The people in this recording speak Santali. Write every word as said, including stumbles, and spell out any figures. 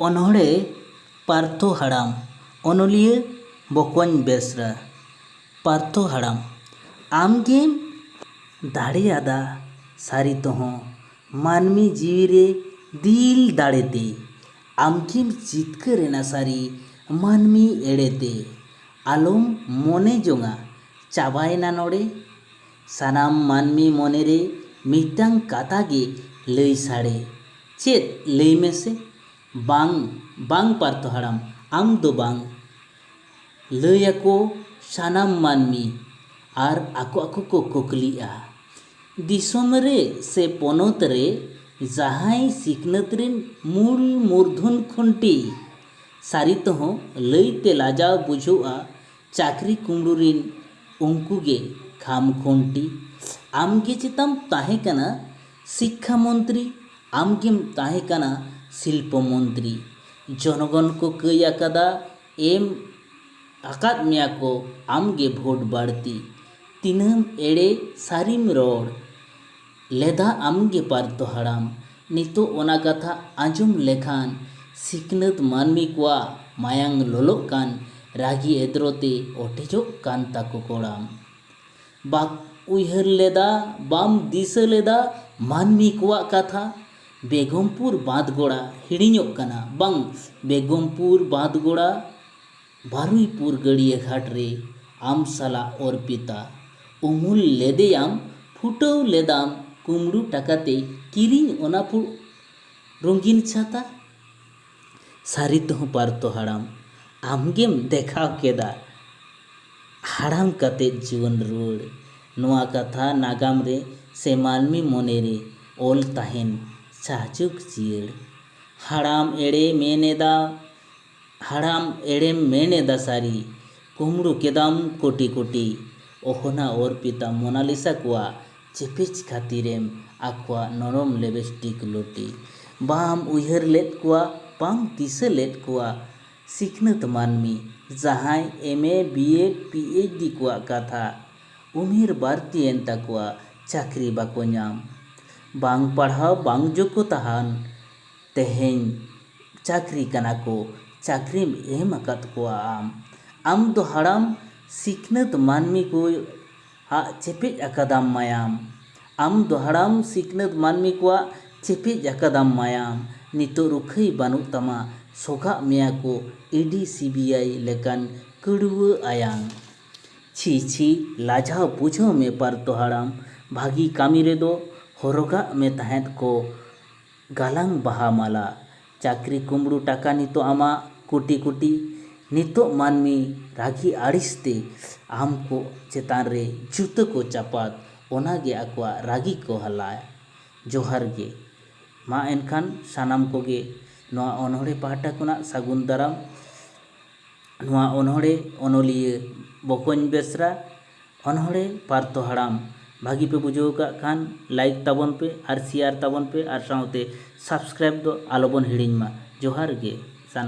ᱚᱱᱚᱬᱦᱮ ᱯᱟᱨᱛᱷᱚ ᱦᱟᱲᱟᱢ, ᱚᱱᱚᱞᱤᱭᱟᱹ ᱵᱚᱠᱚᱧ ᱵᱮᱥᱨᱟ᱾ ᱯᱟᱨᱛᱷᱚ ᱦᱟᱲᱟᱢ, ᱟᱢᱜᱮᱢ ᱫᱟᱲᱮᱭᱟᱫᱟ ᱥᱟᱹᱨᱤ ᱛᱮᱦᱚᱸ ᱢᱟᱹᱱᱢᱤ ᱡᱤᱣᱤ ᱨᱮ ᱫᱤᱞ ᱫᱟᱲᱮᱛᱮ᱾ ᱟᱢᱜᱮᱢ ᱡᱤᱛᱠᱟᱹᱨ ᱮᱱᱟ ᱥᱟᱹᱨᱤ ᱢᱟᱹᱱᱢᱤ ᱮᱲᱮᱛᱮ᱾ ᱟᱞᱚᱢ ᱢᱚᱱᱮ ᱡᱚᱝᱟ ᱪᱟᱵᱟᱭᱮᱱᱟ ᱱᱚᱰᱮ᱾ ᱥᱟᱱᱟᱢ ᱢᱟᱹᱱᱢᱤ ᱢᱚᱱᱮᱨᱮ ᱢᱤᱫᱴᱟᱝ ᱠᱟᱛᱷᱟ ᱜᱮ ᱞᱟᱹᱭ ᱥᱟᱰᱮ᱾ ᱪᱮᱫ? ᱞᱟᱹᱭ ᱢᱮᱥᱮ᱾ ᱵᱟᱝ, ᱵᱟᱝ ᱯᱟᱨᱛᱷᱚ ᱦᱟᱲᱟᱢ, ᱟᱢ ᱫᱚ ᱵᱟᱝ᱾ ᱞᱟᱹᱭ ᱟᱠᱚ ᱥᱟᱱᱟᱢ ᱢᱟᱹᱱᱢᱤ ᱟᱨ ᱟᱠᱚ ᱟᱠᱚ ᱠᱚ ᱠᱩᱠᱞᱤᱜᱼᱟ᱾ ᱫᱤᱥᱚᱢ ᱨᱮ ᱥᱮ ᱯᱚᱱᱚᱛ ᱨᱮ ᱡᱟᱦᱟᱸᱭ ᱥᱤᱠᱷᱱᱟᱹᱛ ᱨᱮᱱ ᱢᱩᱞ ᱢᱩᱨᱫᱷᱩᱱ ᱠᱷᱩᱱᱴᱤ, ᱥᱟᱹᱨᱤ ᱛᱮᱦᱚᱸ ᱞᱟᱹᱭᱛᱮ ᱞᱟᱡᱟᱣ ᱵᱩᱡᱷᱟᱹᱜᱼᱟ, ᱪᱟᱹᱠᱨᱤ ᱠᱩᱢᱲᱩ ᱨᱤᱱ ᱩᱱᱠᱩ ᱜᱮ ᱠᱷᱟᱢ ᱠᱷᱩᱱᱴᱤ᱾ ᱟᱢ ᱜᱮ ᱪᱮᱛᱟᱢ ᱛᱟᱦᱮᱸ ᱠᱟᱱᱟ ᱥᱤᱠᱠᱷᱟ ᱢᱚᱱᱛᱨᱤ, ᱟᱢ ᱜᱮᱢ ᱛᱟᱦᱮᱸ ᱠᱟᱱᱟ ᱥᱤᱞᱯᱚ ᱢᱚᱱᱛᱨᱤ᱾ ᱡᱚᱱᱚᱜᱚᱱ ᱠᱚ ᱠᱟᱹᱭ ᱟᱠᱟᱫᱟ, ᱮᱢ ᱟᱠᱟᱫ ᱢᱮᱭᱟ ᱠᱚ ᱟᱢ ᱜᱮ ᱵᱷᱳᱴ ᱵᱟᱹᱲᱛᱤ᱾ ᱛᱤᱱᱟᱹᱢ ᱮᱲᱮ ᱥᱟᱹᱨᱤᱢ ᱨᱚᱲ ᱞᱮᱫᱟ ᱟᱢ ᱜᱮ ᱯᱟᱨᱛᱚ ᱦᱟᱲᱟᱢ᱾ ᱱᱤᱛᱚᱜ ᱚᱱᱟ ᱠᱟᱛᱷᱟ ᱟᱸᱡᱚᱢ ᱞᱮᱠᱷᱟᱱ ᱥᱤᱠᱷᱱᱟᱹᱛ ᱢᱟᱹᱱᱢᱤ ᱠᱚᱣᱟᱜ ᱢᱟᱭᱟᱝ ᱞᱚᱞᱚᱜ ᱠᱟᱱ ᱨᱟᱹᱜᱤ ᱮᱫᱽᱨᱚ ᱛᱮ ᱚᱴᱮᱡᱚᱜ ᱠᱟᱱ ᱛᱟᱠᱚ ᱠᱚᱲᱟᱢ᱾ ᱵᱟᱠ ᱩᱭᱦᱟᱹᱨ ᱞᱮᱫᱟ, ᱵᱟᱢ ᱫᱤᱥᱟᱹ ᱞᱮᱫᱟ ᱢᱟᱹᱱᱢᱤ ᱠᱚᱣᱟᱜ ᱠᱟᱛᱷᱟ᱾ ᱵᱮᱜᱚᱢᱯᱩᱨ ᱵᱟᱸᱫᱷᱜᱚᱲᱟ ᱦᱤᱲᱤᱧᱚᱜ ᱠᱟᱱᱟ, ᱵᱟᱝ, ᱵᱮᱜᱚᱢᱯᱩᱨ ᱵᱟᱸᱫᱷᱜᱚᱲᱟ ᱵᱟᱨᱩᱭᱯᱩᱨ ᱜᱟᱹᱰᱭᱟᱹ ᱜᱷᱟᱴ ᱨᱮ ᱟᱢ ᱥᱟᱞᱟᱜ ᱚᱨᱯᱤᱛᱟ᱾ ᱩᱢᱩᱞ ᱞᱮᱫᱮᱭᱟᱢ, ᱯᱷᱩᱴᱟᱹᱣ ᱞᱮᱫᱟᱢ ᱠᱩᱢᱲᱩ ᱴᱟᱠᱟᱛᱮ ᱠᱤᱨᱤᱧ ᱚᱱᱟ ᱯᱩ-, ᱨᱚᱝᱜᱤᱱ ᱪᱷᱟᱛᱟ᱾ ᱥᱟᱹᱨᱤ ᱛᱮᱦᱚᱸ ᱯᱟᱨᱛᱚ ᱦᱟᱲᱟᱢ, ᱟᱢᱜᱮᱢ ᱫᱮᱠᱷᱟᱣ ᱠᱮᱫᱟ ᱦᱟᱲᱟᱢ ᱠᱟᱛᱮᱫ ᱡᱩᱣᱟᱹᱱ ᱨᱩᱣᱟᱹᱲ᱾ ᱱᱚᱣᱟ ᱠᱟᱛᱷᱟ ᱱᱟᱜᱟᱢ ᱨᱮ ᱥᱮ ᱢᱟᱹᱱᱢᱤ ᱢᱚᱱᱮ ᱨᱮ ᱚᱞ ᱛᱟᱦᱮᱱ ᱥᱟᱦᱡᱩᱜᱽ ᱡᱤᱭᱟᱹᱲ᱾ ᱦᱟᱲᱟᱢ ᱮᱲᱮ ᱢᱮᱱ ᱮᱫᱟ, ᱦᱟᱲᱟᱢ ᱮᱲᱮᱢ ᱢᱮᱱ ᱮᱫᱟ ᱥᱟᱹᱨᱤ, ᱠᱩᱢᱲᱩ ᱠᱮᱫᱟᱢ ᱠᱳᱴᱤ ᱠᱳᱴᱤ᱾ ᱚᱦᱚᱱᱟ ᱚᱨᱯᱤᱛᱟ ᱢᱳᱱᱟᱞᱤᱥᱟ ᱠᱚᱣᱟᱜ ᱪᱮᱯᱮᱡ ᱠᱷᱟᱹᱛᱤᱨᱮᱢ ᱟᱠᱚᱣᱟᱜ ᱱᱚᱨᱚᱢ ᱞᱮᱵᱮᱥᱴᱤᱠ ᱞᱩᱴᱤ᱾ ᱵᱟᱢ ᱩᱭᱦᱟᱹᱨ ᱞᱮᱫ ᱠᱚᱣᱟ, ᱵᱟᱢ ᱫᱤᱥᱟᱹ ᱞᱮᱫ ᱠᱚᱣᱟ ᱥᱤᱠᱷᱱᱟᱹᱛ ᱢᱟᱹᱱᱢᱤ, ᱡᱟᱦᱟᱸᱭ M A, B Ed, P H D ᱠᱚᱣᱟᱜ ᱠᱟᱛᱷᱟ᱾ ᱩᱢᱮᱨ ᱵᱟᱹᱲᱛᱤᱭᱮᱱ ᱛᱟᱠᱚᱣᱟ, ᱪᱟᱹᱠᱨᱤ ᱵᱟᱠᱚ ᱧᱟᱢ᱾ ᱵᱟᱝ ᱯᱟᱲᱦᱟᱣ, ᱵᱟᱝ ᱡᱳᱜᱽᱜᱚ ᱛᱟᱦᱮᱱ, ᱛᱮᱦᱮᱧ ᱪᱟᱹᱠᱨᱤ ᱠᱟᱱᱟ ᱠᱚ, ᱪᱟᱹᱠᱨᱤᱢ ᱮᱢ ᱟᱠᱟᱫ ᱠᱚᱣᱟ ᱟᱢ᱾ ᱟᱢ ᱫᱚ ᱦᱟᱲᱟᱢ ᱥᱤᱠᱷᱱᱟᱹᱛ ᱢᱟᱹᱱᱢᱤ ᱠᱚ ᱟᱜ ᱪᱮᱯᱮᱡ ᱟᱠᱟᱫᱟᱢ ᱢᱟᱭᱟᱢ᱾ ᱟᱢ ᱫᱚ ᱦᱟᱲᱟᱢ ᱥᱤᱠᱷᱱᱟᱹᱛ ᱢᱟᱹᱱᱢᱤ ᱠᱚᱣᱟᱜ ᱪᱮᱯᱮᱡ ᱟᱠᱟᱫᱟᱢ ᱢᱟᱭᱟᱢ᱾ ᱱᱤᱛᱚᱜ ᱨᱩᱠᱷᱟᱹᱭ ᱵᱟᱹᱱᱩᱜ ᱛᱟᱢᱟ, ᱥᱚᱜᱷᱟᱜ ᱢᱮᱭᱟ ᱠᱚ E D C B I ᱞᱮᱠᱟᱱ ᱠᱟᱹᱲᱣᱟᱹ ᱟᱭᱟᱝ᱾ ᱪᱷᱤ ᱪᱷᱤ, ᱞᱟᱡᱟᱣ ᱵᱩᱡᱷᱟᱹᱣ ᱢᱮ ᱯᱟᱨᱛᱚ ᱦᱟᱲᱟᱢ, ᱵᱷᱟᱹᱜᱤ ᱠᱟᱹᱢᱤ ᱨᱮᱫᱚ ᱦᱚᱨᱚᱜᱟᱜ ᱢᱮ ᱛᱟᱦᱮᱸᱫ ᱠᱚ ᱜᱟᱞᱟᱝ ᱵᱟᱦᱟ ᱢᱟᱞᱟ᱾ ᱪᱟᱹᱠᱨᱤ ᱠᱩᱢᱵᱽᱲᱩ ᱴᱟᱠᱟ ᱱᱤᱛᱚᱜ ᱟᱢᱟᱜ ᱠᱳᱴᱤ ᱠᱳᱴᱤ᱾ ᱱᱤᱛᱚᱜ ᱢᱟᱹᱱᱢᱤ ᱨᱟᱹᱜᱤ ᱟᱹᱲᱤᱥ ᱛᱮ ᱟᱢ ᱠᱚ ᱪᱮᱛᱟᱱ ᱨᱮ ᱡᱩᱛᱟᱹ ᱠᱚ ᱪᱟᱯᱟᱫ, ᱚᱱᱟ ᱜᱮ ᱟᱠᱚᱣᱟᱜ ᱨᱟᱹᱜᱤ ᱠᱚ ᱦᱟᱞᱟᱭ᱾ ᱡᱚᱦᱟᱨ ᱜᱮ᱾ ᱢᱟ ᱮᱱᱠᱷᱟᱱ ᱥᱟᱱᱟᱢ ᱠᱚᱜᱮ ᱱᱚᱣᱟ ᱚᱱᱚᱬᱦᱮ ᱯᱟᱦᱴᱟ ᱠᱷᱚᱱᱟᱜ ᱥᱟᱹᱜᱩᱱ ᱫᱟᱨᱟᱢ᱾ ᱱᱚᱣᱟ ᱚᱱᱚᱬᱦᱮ ᱚᱱᱚᱞᱤᱭᱟᱹ ᱵᱚᱠᱚᱧ ᱵᱮᱥᱨᱟ, ᱚᱱᱚᱬᱦᱮ ᱯᱟᱨᱛᱚ ᱦᱟᱲᱟᱢ ᱵᱷᱟᱹᱜᱤ ᱯᱮ ᱵᱩᱡᱷᱟᱹᱣ ᱠᱟᱜ ᱠᱷᱟᱱ ᱞᱟᱭᱤᱠ ᱛᱟᱵᱚᱱ ᱯᱮ ᱟᱨ ᱥᱮᱭᱟᱨ ᱛᱟᱵᱚᱱ ᱯᱮ ᱟᱨ ᱥᱟᱶᱛᱮ ᱥᱟᱵᱥᱠᱨᱟᱭᱤᱵ ᱫᱚ ᱟᱞᱚᱵᱚᱱ ᱦᱤᱲᱤᱧ ᱢᱟ᱾ ᱡᱚᱦᱟᱨ ᱜᱮ᱾